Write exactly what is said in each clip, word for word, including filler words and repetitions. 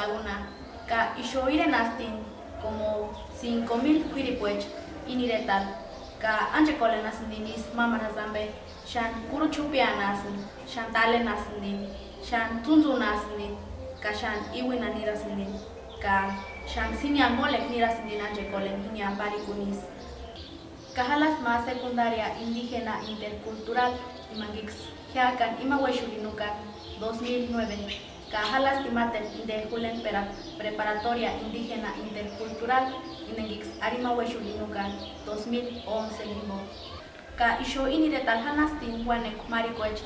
Una, ka ixu irenhastini como cinco mil k'uiripuecha íni iretani, ka ánchekorhenhasïndini isï mámarhu jásï ampe, xáni kurucha jupianhasïndi, xáni talenhasïndini, xáni tsúntsunhasïndini, ka xáni iuinhani nirasïndini, ka xáni síniani mólekua nirasïndini ánchekorheni jiniani parhikuni isï. Ka jálasï ma secundaria indígena intercultural, imankiksï jiák'ani ima uéxurhini úkani dos mil nueve, ka jálasï imateni inte Julentperaku preparatoria indígena intercultural, imankiksï arhima uéxurhini úkani dos mil once jimpo. Ka ixu íni iretani janhastini uánekua marhikuecha,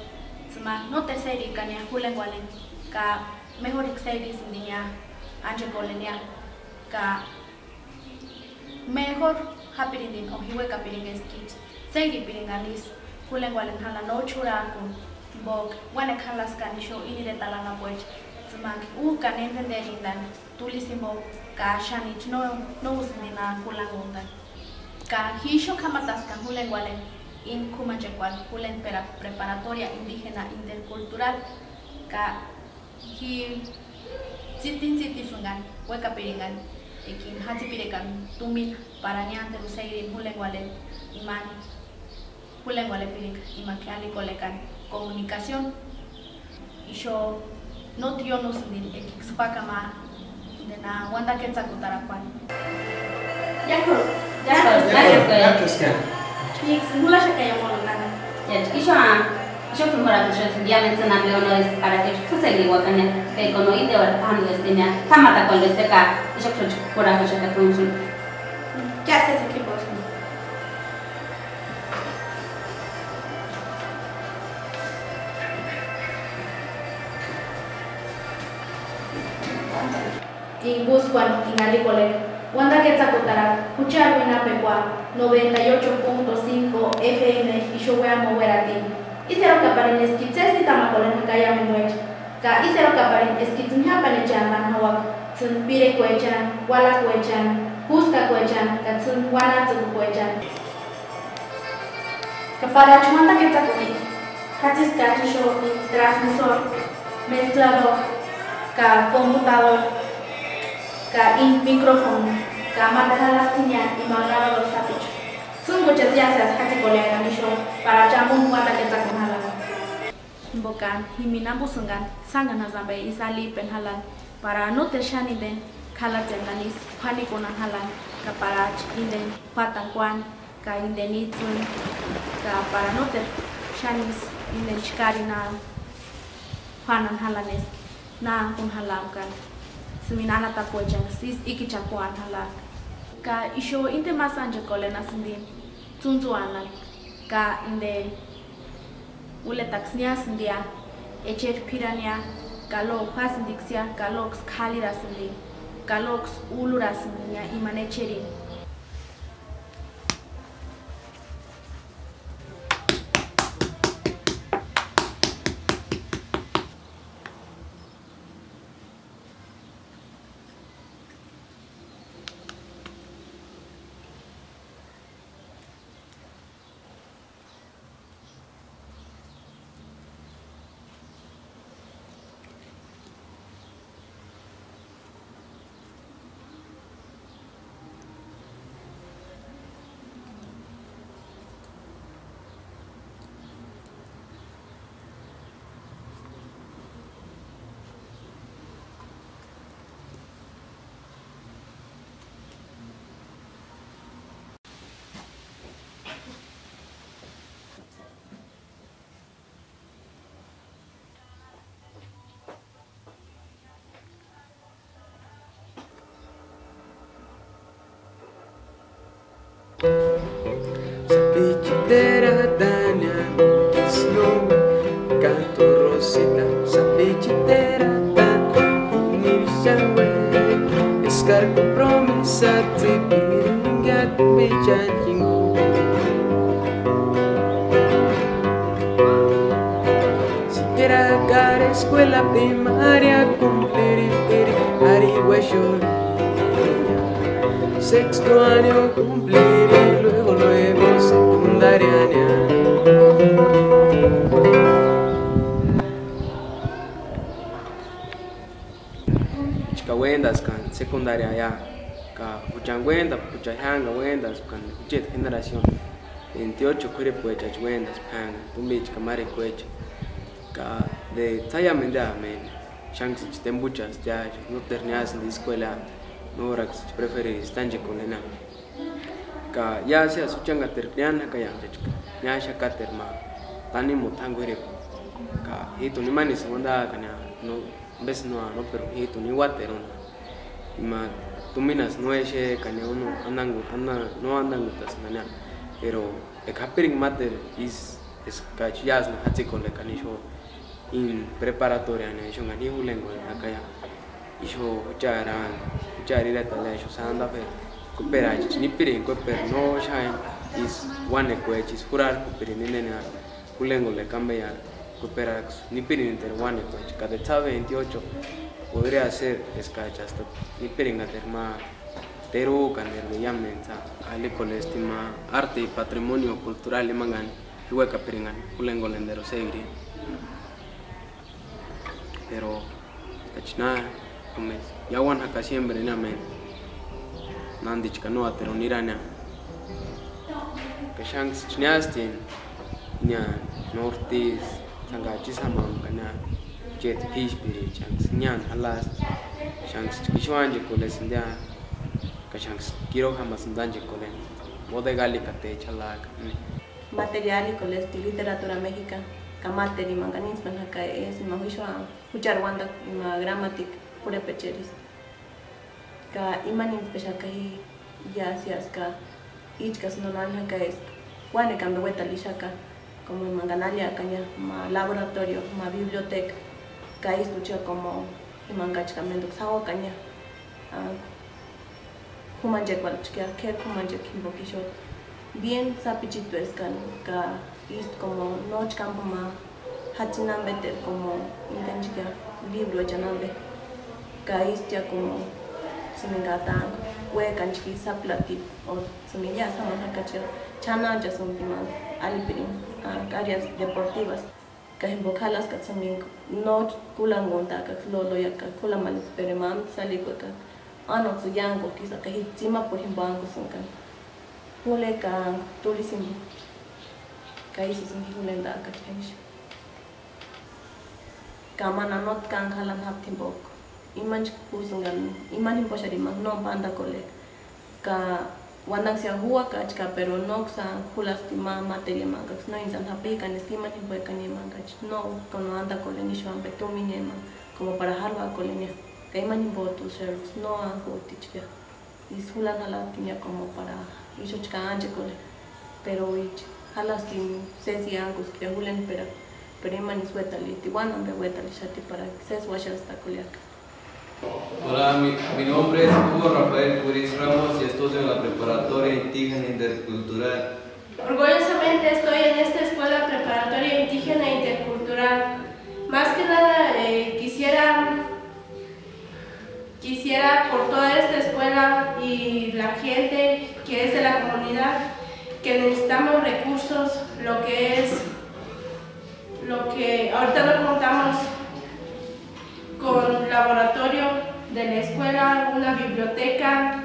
tsïma nóteru sérikani julenkuarheni, ka mejorikua sérisïndini ánchekorhenia, ka mejor jápirintini o ji uékapirinka eskitsï séripirinka isï julenkuarheni jánhani nóchi jurhak'uni, jimpoka uánekua jálaskani ixu íni iretani anapuecha, tsïmanki úkani entenderintani tulisï jimpo, ka xánichi no, no úsïnti na kulankuntani. Ka ji ixu k'amataskani julenkuarheni íni k'umanchekuarhu Julentperaku preparatoria indígena intercultural, ka ji tsïtini tsîtisïnka uékapirinkani, ekani jatsipirekani tumina para niánteru sérini julenkuarheni imani julenkuarhepirinka, imani k'érikorhekani comunicación. Ixu nóti iónusïndini ekiksï juákani ma inteni uantakua etsakutarakuani. Iák'u, iák'u, iák'u. Iák'u, iák'u. Ixu, ixuksï jurhakuxati iámentsïni ampe o no es para que t'u seguiuakani, pero no ínteruarhu pándu este, k'amatakuani este ka ixuksï jurhakuxati t'úsïni. Ya sé, sé que puedo. Inguskuani, ingalikoleka, uantakua etsakutarakua juchari uinhapekua noventa y ocho punto cinco F M ixu uéamu uératini. Ísï erokaparini eskitsï sési nítamakorheni jaka iámentuecha, ka ísï erokaparini eskits'ïni jiápanhechantani jauaka, tsîni pirekuechani, uálakuechani, kúskakuechani ka tsîni uanhatsïkukuechani. Ka parachi uantakua etsakuni, jatsiskachi ixu transmisor, mezclador, ka computador, ka íni micrófono, ka amanta jalaskiniani imani grabador sapichu. Tsînkuchasï iásï jatsikoleakani ixu, parachi ampe uantakua etsakuni jalani. Jimpokani jimini ampusïnkani sánkani jásï ampe isï alip'eni jalani, para nóteru xáni inteni k'alatsentani isï juánikunhani jalani, ka parachi inteni juátani kuáni, ka inteni ítsïni, ka para nóteru xáni isï inteni chkárini juánani jalani eska nák'uni jalampkani, sïmini anatakuechanksï isï íkichakuani jalak'a. Ka ixu inte ma sánchekorhenhasïnti tsúntsuanhani, ka inte Uletaksï niásïntia, echeri p'irania, ka lók'u jásïntiksï, ka lók'usï k'álirasïnti, ka lók'usï úlurasïntinia imani echerini. Sapichitera Dania, Snow, Canto Rosita, sapichitera Dania, Inirixawe, Escar Compromiso, Tsipiringa, Mechanjingu. Siquiera cara escuela primaria cumplir, ari uexu, sexto año cumplir y luego, luego secundaria. Ka uéndaskani secundaria ya, ka juchani uéndapu, jucha jiángani uéndaspkani jucheti generación veintiocho k'uiripuechachi uéndaspkani tumbicha ka marekuecha. Ka de ts'aiamendu ameni, xánksïchi tembuchastia, nóteru niásïndi eskuela, nóraksïchi preferiri tánchekuarhu enani. Ka iásï juchankateru niáni jakaiantecha, niáxakateru ma tanimu t'ángua k'uiripu. Ka jít'uni imanisï uantakani no, ambesï no, no, pero jít'uni iuateruni. Ima tuminasï no exekani, no antangu-, antan-, no antankutasïnti, pero eka japirinka máteru isï eskachi iásïni jatsikorhekani ixu, in preparatoriani ixunkani ji julenkorheni jaka ya, ixu juchari, juchari iretani ya, ixu Santa Fe, kuperaachi nipirinka kueperu no xáni isï uánekuecha, isï jurarkupirinka nena julenkorheni kambe ya, kuperaaksï nipirinteru uánekuecha. Ka de ts'abe veintiocho podría ser eskachi hasta nipirinkateru ma terukani, de iámentsï alíkorhesti ma arte y patrimonio cultural imankani iuekapirinhani julenkorhenteru sékiri. Pero kachi na, kúmesï iauani jaka siémpeni ameni, nánticha ka nóateruni nirani. Ka xánksïchi niástini, niáni nortisï, tsánkachi isï jámampka niáni, chéti p'íchpirichani, xánksï niáni jalaasti, xánksïchi ixu ánchekorhesïntia, ka xánksï kiro jámasïnti ánchekorheni, bodega alikatecha jalaaka. Material y con la literatura mexicana, ka material imani ka íntspenhaka, es ima juxua juchari uantakua, ima gramática p'urhepecherisï. Ka imani íntspenhaka ji, iásï iásï ka íchka sïnonhanhaka eska uánekani uétalixaka, como imani ka náliakani ma laboratorio, ma biblioteca, ka ístuchia como imani kachi ka méntuku sauakani. K'umanchekuarhu chkia k'éri k'umanchekua jimpoka ixu bien sapichitueskani, ka ístu como nóchi kámpu ma jatsini ampeteru como intenchkia libruechani ampe, ka ístia como tsïmini ka tánkua uékani chkiri sapi latipu o tsïmini iásï jámani jakachia ch'ananchasïnti imani alipirinka, áreas deportivas. Ka jimpoka jalaska tsïmini no kúlankuntaakaksï lóloia ka k'ulamalitsï, pero ima ampe salikueka, ánotsï iánkuki isï ka ji tsimapurhu jimpo ánkusïnkani. Júleka túrisïnti, ka ísï isï júlentaakachi k'énisï. Ka ma nanotku káni jalani jápti jimpoka, imani chkípusïnkani, imani jimpoxarhu imani no pantakorheka. Ka uantanksï ya juuakachi ka, pero nóksï júlasti ma materiamani kaksï no intsani japikani eska imani jimpoekani imani kachi no, como antakorheni ixu ampe tumina imani, como para jaluakorhenia, ka imani jimpots'ï xeruksï no ánkuatichkia. Isï julani jalatini ya como para ixuchi ka ánchekorheni, pero ichi jalaskini sési iánkuskira julenperakua, pero imani isï uétaliti, uáni ampe uétalixati para sési uáxastakorheaka. Hola, mi, mi nombre es Hugo Rafael Curis Ramos y estudio en la Preparatoria Indígena Intercultural. Orgullosamente estoy en esta escuela preparatoria indígena intercultural. Más que nada, eh, quisiera, quisiera por toda esta escuela y la gente que es de la comunidad, que necesitamos recursos, lo que es, lo que ahorita no contamos con laboratorio de la escuela, una biblioteca,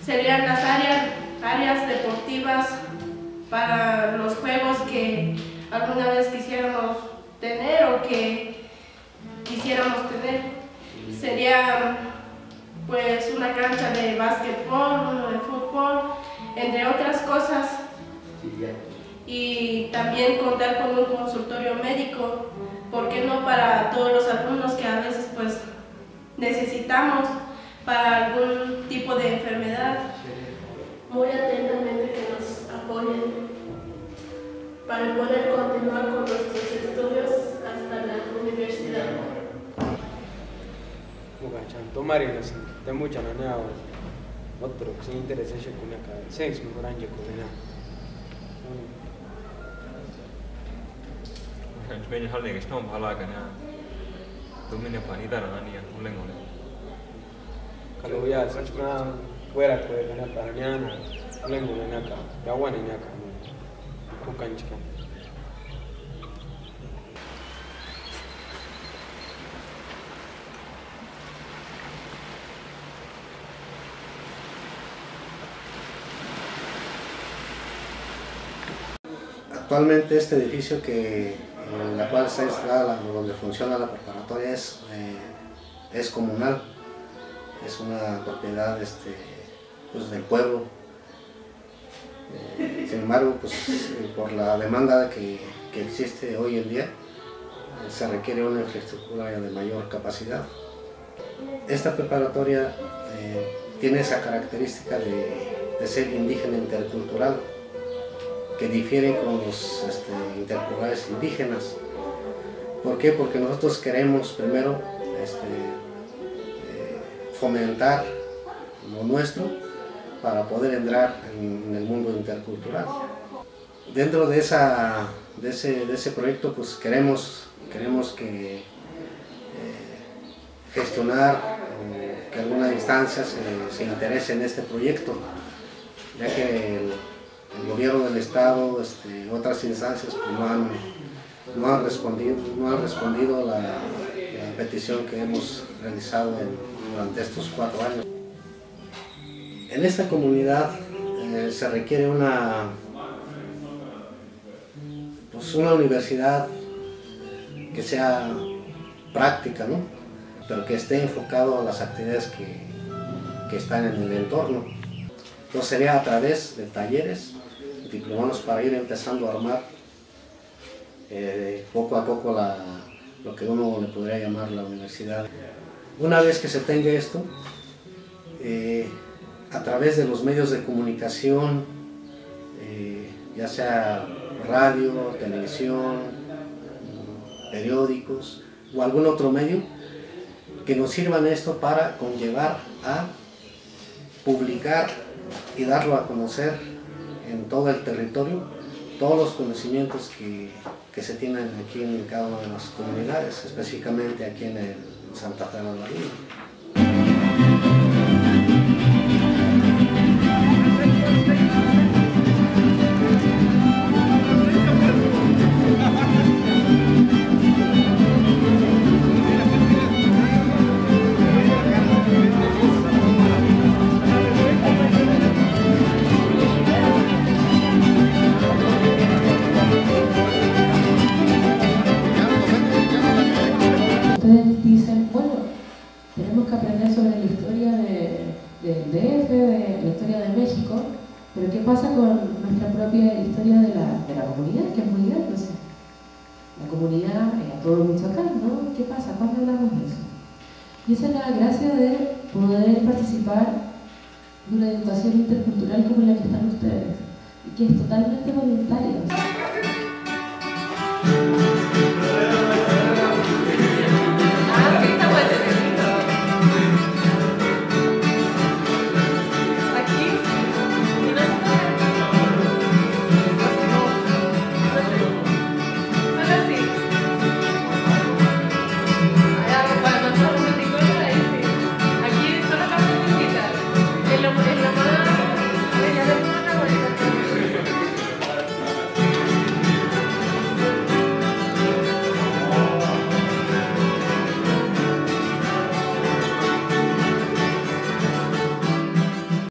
serían las áreas, áreas deportivas para los juegos que alguna vez quisiéramos tener o que quisiéramos tener. Sería pues una cancha de básquetbol, uno de fútbol, entre otras cosas. Y también contar con un consultorio médico, ¿por qué no para todos los alumnos que a veces pues necesitamos para algún tipo de enfermedad? Muy atentamente que nos apoyen para poder continuar con nuestros estudios hasta la universidad. Muka chani tomarinhasïnti tempuchani anaauani, otro sin interés exekuni aka, sexu mejor anchekuni ena. Meña jálneka ixu no jalaakani, tumina pani itarani ania, ulenkuni. Ka luya sexu na kuerakuekani para niana, ulenkuni enaka, yauani enaka, kukanchikani. Actualmente este edificio que, en la cual está instalada, la, donde funciona la preparatoria es, eh, es comunal, es una propiedad, este, pues, del pueblo. Eh, sin embargo, pues, eh, por la demanda que, que existe hoy en día, eh, se requiere una infraestructura de mayor capacidad. Esta preparatoria, eh, tiene esa característica de, de ser indígena intercultural, que difiere con los, este, interculturales indígenas. ¿Por qué? Porque nosotros queremos primero, este, eh, fomentar lo nuestro para poder entrar en, en el mundo intercultural. Dentro de esa, de ese, de ese proyecto, pues queremos, queremos que, eh, gestionar, eh, que alguna instancia se, se interese en este proyecto, ya que el, el gobierno del estado, este, otras instancias, pues, no han, no han respondido, no han respondido la, la petición que hemos realizado en, durante estos cuatro años. En esta comunidad, eh, se requiere una, pues, una universidad que sea práctica, ¿no? Pero que esté enfocado a las actividades que, que están en el entorno. Entonces sería a través de talleres, diplomados, para ir empezando a armar, eh, poco a poco la, lo que uno le podría llamar la universidad. Una vez que se tenga esto, eh, a través de los medios de comunicación, eh, ya sea radio, televisión, periódicos o algún otro medio, que nos sirvan esto para conllevar a publicar y darlo a conocer en todo el territorio todos los conocimientos que, que se tienen aquí en cada una de las comunidades, específicamente aquí en el Santa Fe Bailarín. Ustedes dicen, bueno, tenemos que aprender sobre la historia de, del D F, de la historia de México, pero ¿qué pasa con nuestra propia historia de la, de la comunidad, que es muy grande? O sea, la comunidad, eh, a todo mucho acá, ¿no? ¿Qué pasa? ¿Cuándo hablamos de eso? Y esa es la gracia de poder participar de una educación intercultural como la que están ustedes, y que es totalmente voluntaria.